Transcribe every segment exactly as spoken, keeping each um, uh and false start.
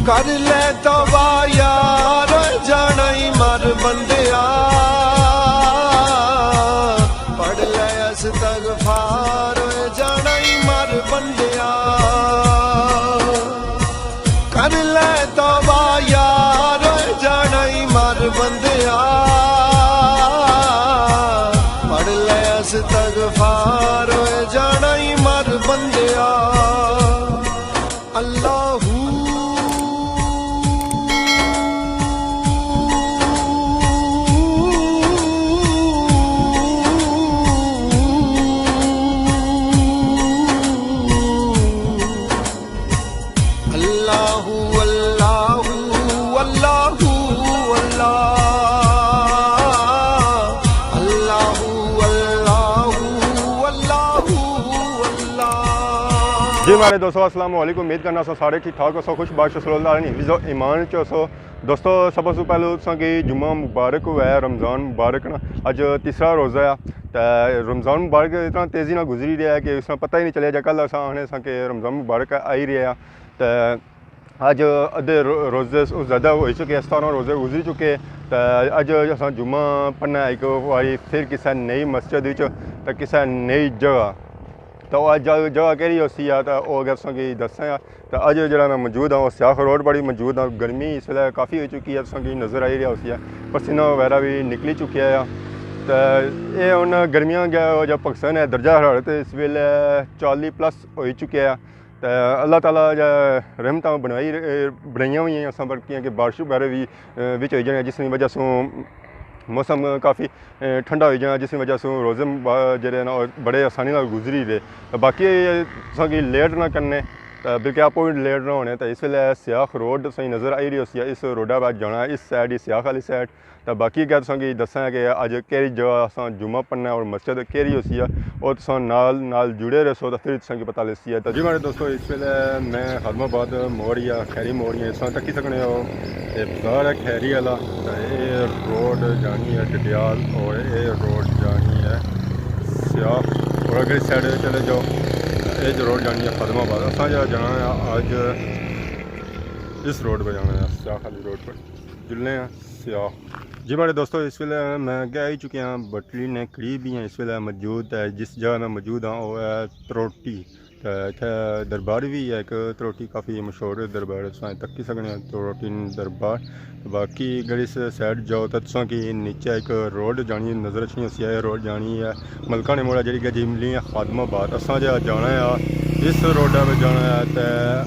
کر لے توبہ یار، جانا ہی مر بندیا۔ پڑھ لے استغفار، جانا ہی مر بندیا۔ کر لے توبہ یار، جانا ہی مر بندیا۔ پڑھ لے استغفار، جانا ہی مر بندیا۔ اللہ۔ اللہ، اللہ، اللہ، اللہ، اللہ، اللہ، اللہ، اللہ۔ جی ماڑے دوستو، السلام علیکم۔ امید کرنا سو سارے ٹھیک ٹھاک ہوسو، خوش باش ہوسو، اللہ نے حفظ و ایمان چ ہوسو۔ دوستو، سب سے پہلے تساں کی جمعہ مبارک ہوئے، رمضان مبارک نا۔ اج تیسرا روزہ ہے، تے رمضان مبارک اتنا تیزی نال گزری رہیا ہے کہ اس نا پتہ ہی نہیں چلیا۔ جے کل اساں آخنے ساں کہ رمضان مبارک آئی رہیا ہے، تے اج ادھے رو-، روزے س-، زیادہ ہوئی چکے، ستارہ روزے گزری چکے، تے اج اساں جمعہ پڑھنا ہے ایک واری پھر کسے نئی مسجد وچ، تے کسے نئی جگہ۔ تے او اج جگہ کیڑی ہوسی آ، تے او اگے تساں کی دساں آ۔ تے اج جیڑا میں موجود ہاں، او سیاخ روڈ پر ہی موجود ہاں۔ گرمی اس ویلے کافی ہوئی چکی ہے، تساں کی نظر آئی رہیا ہوسی آ، پسینہ وغیرہ بھی نکلی چکیا ہے۔ تے اے ہن گرمیاں گیا جو پاکستان ہے، درجہ حرارت اس ویلے چالی پلس ہوئی چکیا ہے۔ تے اللہ تعالیٰ جا رحمتاں بنائی، بنائیاں ہوئی ہیں اساں پر، کیاں کہ بارش وغیرہ بھی، اے، وچ ہوئی جانے، جس نی وجہ سوں موسم کافی، اے، ٹھنڈا ہوئی جانا، جس نی وجہ سوں روزے مبا-، جیڑے نا، او بڑے آسانی نال گزری رہے۔ تے باقی تساں کی لیٹ نہ کرنے، تے بلکہ آپو بھی لیٹ نہ ہونے۔ تے اس ویلے سیاخ روڈ تساں کی نظر آئی رہی ہوسی، اس روڈا پہ جانا، اس سائیڈ ہی سیاخ آلی سائیڈ۔ تے باقی کیا تساں کی دساں کہ اج کیڑی جگہ اساں جمعہ پڑھنا ہے اور مسجد کیڑی ہوسی ہے، او تساں نال نال جڑے رہسو تے پھر تساں کی پتہ لگسی ہے۔ تے جی ماڑے دوستو، اس ویلے میں خادم آباد موڑ یا خیری موڑ یا اس طرح تکی سکنے ہو، اے بازار ہے خیری والا، تے اے روڈ جانی ہے ڈڈیال اور اے روڈ جانی ہے سیاخ، اور اگر اس سائیڈ چلے جاؤ، اے جو روڈ جانی ہے خادم آباد، اساں جا جانا ہے اج اس روڈ پہ جانا ہے، سیاخ والی روڈ پر۔ جلنے ہیں سیاخ۔ جی ماڑے دوستو، اس ویلے میں اگے آئی چکے ہاں، بٹلی نے قریب ہی ہیں، اس ویلے موجود ہے، جس جگہ میں موجود ہاں، وہ ہے تروٹی۔ تے اتھے دربار بھی ہے ایک تروٹی، کافی مشہور دربار، تساں تکی سکنے ہو تروٹی دربار۔ تے باقی اگر اس سائیڈ جاؤ تے تساں کی نیچے ایک روڈ جانی نظر اچھنی ہوسی ہے، روڈ جانی ہے ملکہ نے موڑا، جڑی کہ جی ملی ہے خادم آباد۔ اساں جا جانا ہے اس روڈا پہ جانا ہے تے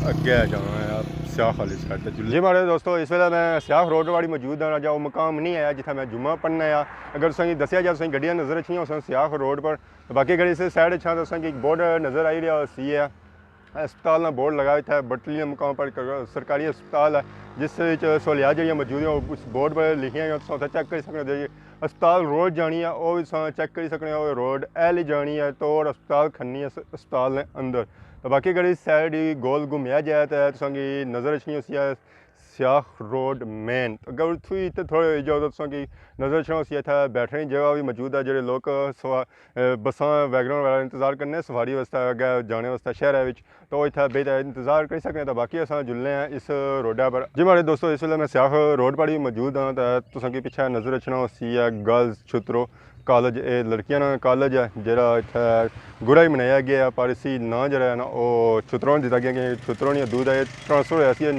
اگے جانا ہے سیاخ والی سائیڈ تے۔ جی ماڑے دوستو، اس ویلے میں سیاخ روڈ والی موجود ہاں، جا وہ مقام نہیں آیا جتھا میں جمعہ پڑھنا آیا۔ اگر تساں کی دسیا جا، تساں کی گڈیاں نظر اچھنیاں ہوسن سیاخ روڈ پر، تے باقی اگر اس سائیڈ اچھا تے تساں کی ایک بورڈ نظر آئی رہیا ہوسی ہے، ہسپتال نا بورڈ لگا اتھا بٹلی نے مقام پر، ایک سرکاری ہسپتال ہے جس وچ سہولیات جڑیاں موجود ہیں، اس بورڈ پر لکھیاں ہوئیاں، تساں اتھا چیک کری سکنے ہو۔ ہسپتال روڈ جانی ہے، او وی تساں چیک کری سکنے ہو، روڈ اے آلی جانی ہے، توڑ ہسپتال کھنی ہے، ہسپتال نے اندر۔ تے باقی اگر اس سائیڈ ہی گول گھمیا جائے تے تساں کی نظر اچھنی ہوسی ہے سیاخ روڈ مین۔ اگر اتھوں ہی تے تھوڑے ہوئی جاؤ تے تساں کی نظر اچھنا ہوسی اتھا بیٹھنے نی جگہ وی موجود ہے، جڑے لوگ سوا-، اے، بساں، ویگن آر وغیرہ انتظار کرنے سواری واسطے، اگے جانے واسطے شہرے وچ، تو اتھا بیٹھ کے انتظار کری سکنے۔ تے باقی اساں جلنے ہیں اس روڈا پر۔ جی ماڑے دوستو، اس ویلے میں سیاخ روڈ پر ہی موجود ہاں، تے تساں کی پچھے نظر اچھنا ہوسی ہے گرلز چھترو کالج، اے لڑکیاں نا کالج ہے، جیڑا اتھے گڑا ہی بنایا گیا ہے، پر اسی ناں جیڑا ہے نا، او چھترو دتا گیا کہ چھترو نہیں، دودھ ہے، ٹرانسفر ہویا سی،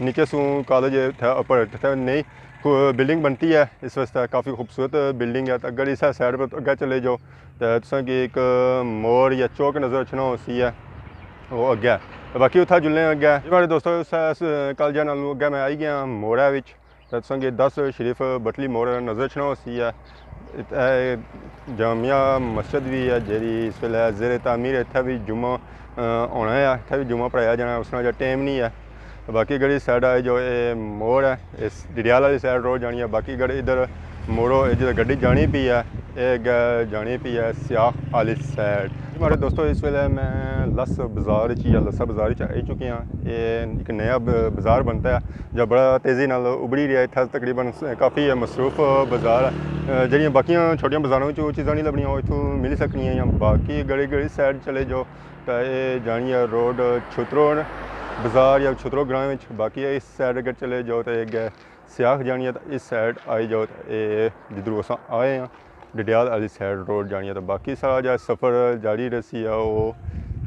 نیچے سوں کالج اتھے اپر اتھے نئی کو-، بلڈنگ بنتی ہے، اس واسطے کافی خوبصورت بلڈنگ ہے۔ تے اگر اس سائیڈ پر اگے چلے جاؤ، تے تساں کی ایک موڑ یا چوک نظر اچھنا ہوسی ہے، وہ اگے۔ تے باقی اتھا جلنے اگے۔ جی ماڑے دوستو، اس، اس کالجا نالوں اگے میں آئی گیا موڑے وچ۔ تے تساں کی دس شریف بٹلی موڑ نظر اچھنا ہوسی ہے۔ ات-، اے جامع مسجد بھی ہے، جیڑی اس ویلے زیر تعمیر ہے۔ اتھے بھی جمعہ، آ، ہونا ہے، اتھے بھی جمعہ پڑھایا جانا ہے، اس نا جا ٹائم نہیں ہے۔ تے باقی گڑی سائیڈ آئے جو اے موڑ ہے، اس ڈڈیال والی سائیڈ روڈ جانی ہے۔ باقی گڑی ادھر موڑو، اے جدھر گڈی جانی پی ہے، اے اگے جانی پی ہے سیاخ آلی سائیڈ۔ ماڑے دوستو، اس ویلے میں لس بازار اچ یا لسا بازار اچ آئی چکے ہاں۔ اے ایک نیا ب-، بازار بنتا ہے، جو بڑا تیزی نال ابھری رہیا ہے۔ اتھا تقریباً س-، کافی مصروف بازار ہے۔ اے، جیڑیاں باقیاں چھوٹیاں بازاراں وچ او چیزاں نہیں لبنیاں، او اتھوں ملی سکنیاں۔ یا باقی گڑی گڑی سائیڈ چلے جاؤ، تے اے جانی ہے روڈ چھترو۔ بازار یا چھترو گراں وچ۔ باقی اس سائیڈ اگر چلے جاؤ تے اگے سیاخ جانی ہے، تے اس سائیڈ آئی جاؤ تے اے جدھروں اساں آئے ہاں، ڈڈیال آلی سائیڈ روڈ جانی ہے۔ تے باقی سارا جا سفر جاری رہسی ہے، او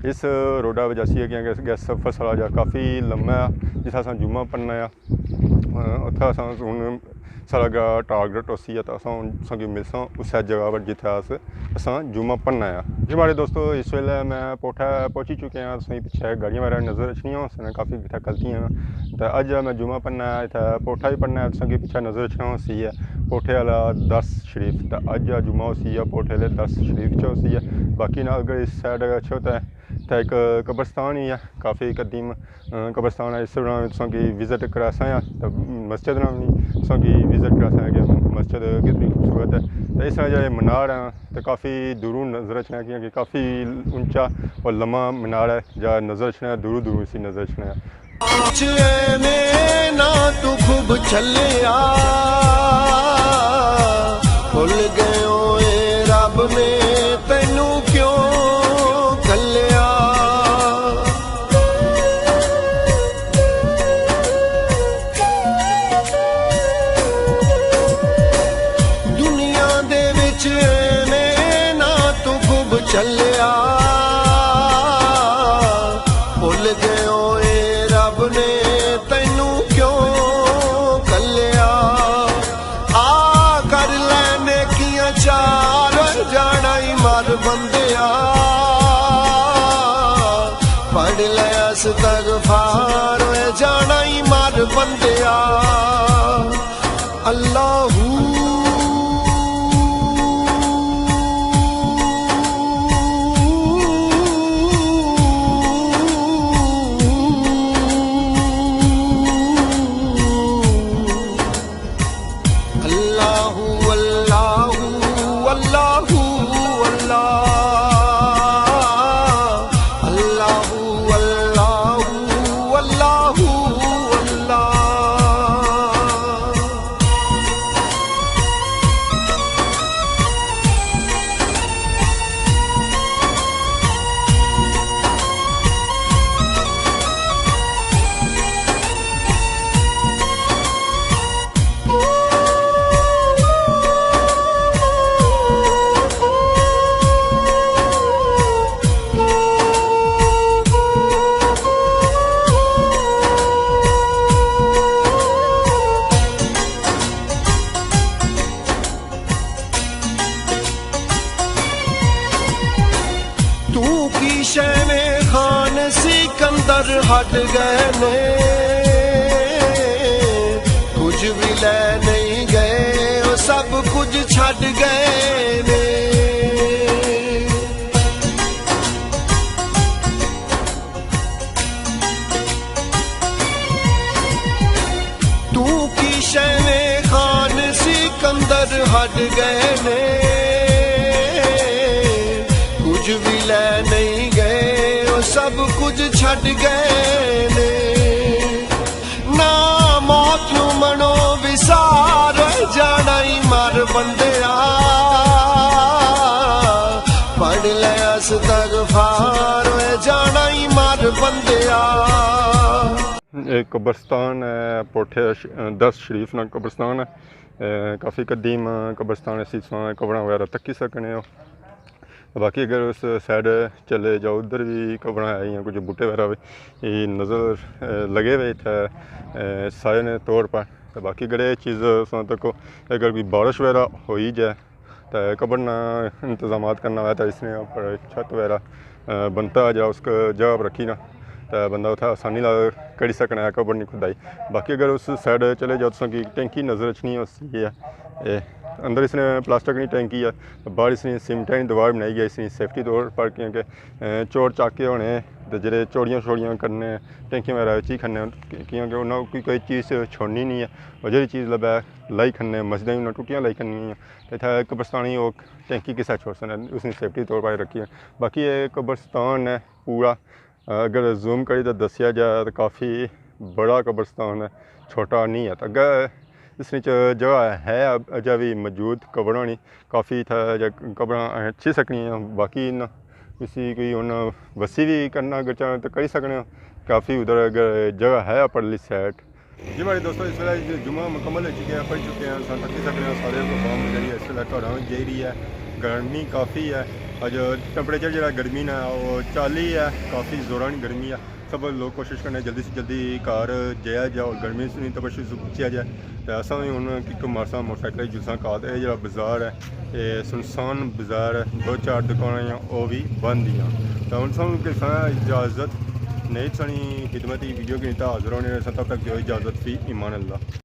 اس روڈا وچ اسی ہے، کیونکہ اگے سفر سارا جا کافی لمبا ہے۔ جس اساں جمعہ پڑھنا ہے، اتھا اساں ہن سارا گا ٹارگٹ ہوسی ہے، تے اساں ہن تساں کی ملساں اسے جگہ پر جتھے اس اساں جمعہ پڑھنا آ۔ جی ماڑے دوستو، اس ویلے میں پوٹھا پہنچی چکے ہاں۔ تساں کی پچھے گاڑیاں وغیرہ نظر اچھنیاں ہوسن، کافی اتھے کلتیاں۔ تے اج میں جمعہ پڑھنا آ، اتھے پوٹھا ہی پڑھنا آ۔ تساں کی پچھے نظر اچھنا ہوسی ہے پوٹھے والا درس شریف۔ تے اج جمعہ ہوسی ہے، پوٹھے والے درس شریف چ ہوسی ہے۔ باقی نہ اگر اس سائیڈ اچھو تے، تے ایک قبرستان ہی ہے، کافی قدیم، آ، قبرستان ہے۔ اس طرح تساں کی وزٹ کراساں آ، تے مسجد نا بھی تساں کی وزٹ کراساں آ کہ مسجد کتنی خوبصورت ہے۔ تے اس طرح جا مینار ہے، تے کافی دوروں نظر اچھنا، کیونکہ کافی اونچا اور لمبا مینار ہے، جا نظر اچھنا ہے، دوروں دوروں اسی نظر اچھنا ہے۔ ایویں نہ تو خوب چلیا، بھل گئے ہوئے رب نے تینوں کیوں کلیا۔ دنیا دے وچ ایویں نہ تو خوب چلیا، بھل گئے ہوئے رب نے تینوں کیوں کلیا۔ آ کر لے نیکیاں چار، جانا ہی مر بندیا۔ پڑھ لے استغفار، جانا ہی مر بندیا۔ اللہ۔ اللہ، اللہ، اللہ، اللہ، اللہ، اللہ، اللہ، اللہ۔ تو کی شے وے خان سکندر ہٹ گئے نے، کچھ بھی لے نہیں گئے، وہ سب کچھ چھڈ گئے نے۔ تو کی شے وے خان سکندر ہٹ گئے نے، کچھ بھی لے نہیں گئے، وہ سب کچھ چھڈ گئے نے۔ نہ موت نو منو وسار، جانا ہی مر بندیا۔ پڑھ لے استغفار، جانا ہی مر بندیا۔ ایک قبرستان ہے، پوٹھے ش-، دس شریف نا قبرستان ہے۔ اے، کافی قدیم قبرستان ہے، اسی تساں قبراں وغیرہ تکی سکنے ہو۔ باقی اگر اس سائیڈ چلے جاؤ، ادھر بھی قبراں ہے یا کچھ بوٹے وغیرہ بھی نظر، اے، لگے ہوئے اتھے، اے، سائے نے طور پر۔ تے باقی اگر یہ چیز تساں تکو، اگر کوئی بارش وغیرہ ہوئی جائے، تے قبر نا انتظامات کرنا ہوئے تے اس نے اوپر چھت وغیرہ، اے، بنتا جا اس کو جگہ پر رکھی نا، تے بندہ اتھا آسانی نال کری سکنا ہے قبر نی کھدائی۔ باقی اگر اس سائیڈ چلے جاؤ، تساں کی ٹینکی نظر اچھنی ہوسی ہے۔ اے، اندر اس نے پلاسٹک نی ٹینکی ہے، باہر اس نے سیمنٹ نی دیوار بنائی گئی، اس نی سیفٹی طور پر، کیونکہ، اے، چور چاکے ہونے تے جڑے چوریاں شوریاں کرنے، ٹینکیاں وغیرہ وچ ہی کھڑنے، کیونکہ انہاں کوئی، کوئی چیز چھوڑنی نہیں ہے، اور جڑی چیز لبھے لائی کھڑنے، مسجدیں انہاں ٹوٹیاں لائی کھڑنیاں۔ اتھے قبرستانی او ٹینکی کسے چھوڑسن، اس نی سیفٹی طور پر رکھی ہے۔ باقی اے قبرستان ہے پورا، اگر زوم کری تے دسیا جائے تے کافی بڑا قبرستان ہے، چھوٹا نہیں ہے۔ تے اگے اس وچ جگہ ہے اجے وی موجود، قبراں نی کافی اتھے جا قبراں اچھی سکنی ہیں۔ باقی انہاں اسی کوئی ہن وسی وی کرنا اگر چاہن تے کری سکنے ہو۔ کافی ادھر اگر جگہ ہے اپرلی سائڈ۔ جی ماڑے دوستو، اس ویلے جمعہ مکمل ہو چکے ہیں، پڑھ چکے ہیں، اساں تھکی سکنے ہیں، سارے پروگرام جیہڑی ہے اس ویلے گھراں وچ جائی رہی ہے۔ گرمی کافی ہے، اج ٹمپریچر جیہڑا گرمی نا او چالی ہے، کافی زورانی گرمی ہے۔ سب لوگ کوشش کرنے جلدی سے جلدی گھر جایا جائے اور گرمی سے تبش بچیا جائے۔ تے اساں وی ہن کیونکہ مارسا موٹر سائیکل جلساں گھر، اے جیہڑا بازار ہے، اے سنسان بازار ہے، دو چار دکاناں ہیں او وی بند ہیاں۔ تے ہن سانوں کساں اجازت نہیں، سانی خدمت ویڈیو کے نیتا حاضر ہونے رہے، تب تک دیو اجازت، فی امان اللہ۔